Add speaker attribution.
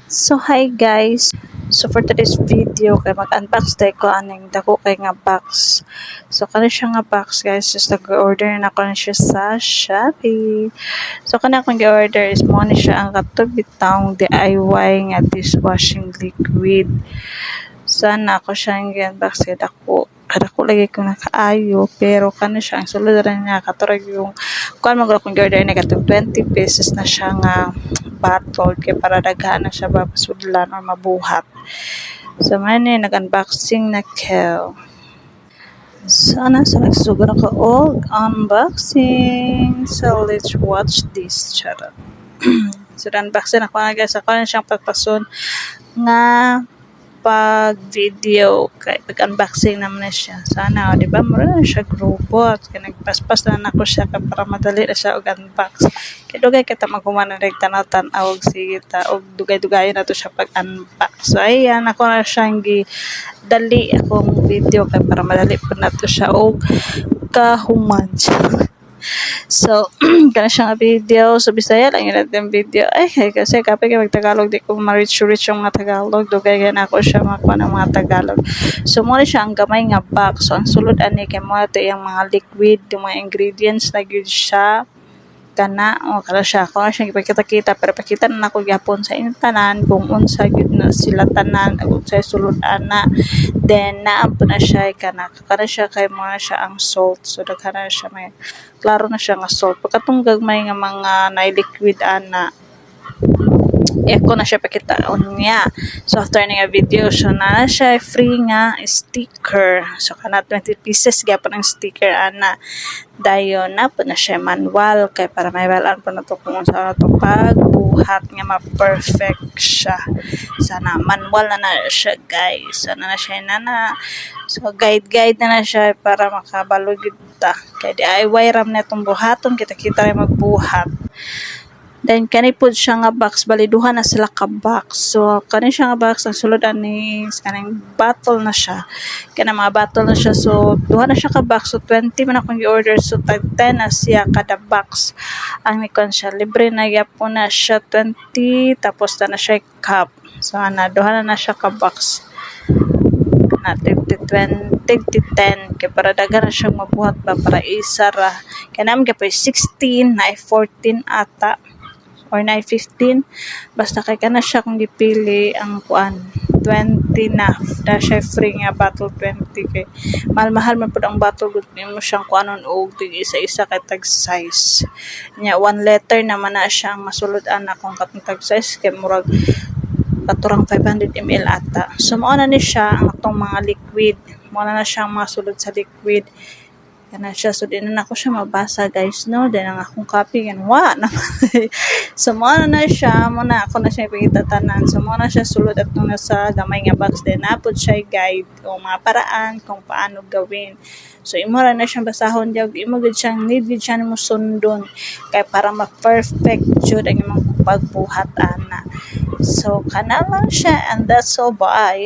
Speaker 1: So hi guys. So for today's video kay mag-unbox tayo ko aning dako kay nga box. So kani siya nga box, guys, is nag-order na ko na siya sa Shopee. So kani akong gi-order is mo ni siya ang kato bitawng DIY nga dishwashing liquid. Sana ako siyang gi-unbox kay dako kadako lagi ko nakaayo, pero kani siya ang sulod ra niya kato ra yung kuan man gud akong gi-order ni katong 20 pieces na siya nga bottle kay para daghan na siya ba pasudlan or mabuhat. So man ni nag-unboxing na ko. Sana sa nagsugod ako og unboxing. So let's watch this. Charot. So unboxing ako na, guys. Ako na siyang pagpasun nga pag video kay pag unboxing naman na siya. Sana, o, di ba? Mura na siya robot. Kay nagpaspas na nako siya kay para madali na siya og unbox. Kay dugay kita maghuman na tanaw-tanaw og sige ta og dugay-dugayon na to siya pag unbox. So ayan, ako na siyang gi dali akong video kay para madali po na to siya og kahuman. So, kana siya nga video. So, Bisaya lang yun natin video. Ay, kasi kapag kay mag-Tagalog, di ko ma-reach-reach yung mga Tagalog. Dugay kay na ako siya makuha ng mga Tagalog. So, mo na siya ang gamay nga box. So, ang sulod ani kay mo to yung mga liquid, yung mga ingredients na gyud siya kana o kana siya ako na siya ipakita-kita, pero pakita na nako gyapon sa inyong tanan kung unsa gyud na sila tanan, unsay sulod ana. Then naa po na siya kana kana siya kay mo na siya ang salt. So daghan na siya, may klaro na siya nga salt. Pagkatong gagmay nga mga na liquid ana, eko na siya pakita unya. So after nga video, so na siya free nga sticker. So kana 20 pieces gyapon ang sticker ana. Dayon na po na siya manual kay para may balaan po na to kung unsa na to pagbuhat nga ma-perfect siya. Sana manual na na siya, guys. Sana na siya na na. So guide guide na na siya para makabalo gyud ta. Kay DIY ram na itong buhaton, kita-kita rin magbuhat. Then kani pod siya nga box, bali duha na sila ka box. So kani siya nga box, ang sulod ani is kaning bottle na siya. Kana mga bottle na siya. So duha na siya ka box. So 20 man akong gi-order. So tag 10 na siya kada box. Ang nikon siya libre na gyapon na siya 20, tapos na na siya cup. So ana duha na na siya ka box na 50 20 10 kay para daghan na siyang mabuhat ba, para isa ra kay naman kay 16 na 14 ata or 915, basta kay kana siya kung gipili ang kuan 20 na na siya free nga bottle 20, kay mahal-mahal man pud ang bottle gud nimo siyang kuanon og tig isa-isa kay tag size nya. 1 liter naman na siya ang masulod ana kung katong tag size kay murag katurang 500 ml ata. So mao na ni siya ang atong mga liquid, mao na na siya ang mga sulod sa liquid kana siya. So di na nako siya mabasa, guys, no. Then ang akong copy yan wa na. So mao na na siya, mo na ako na siya ipakita tanan. So mao na siya sulod at nung nasa gamay nga box. Then napod siya guide o mga paraan kung paano gawin. So imo ra na siyang basahon diya, imo gud siyang need gud siya nimo sundon kay para ma-perfect jud ang imong pagbuhat ana. So kana lang siya and that's all, bye.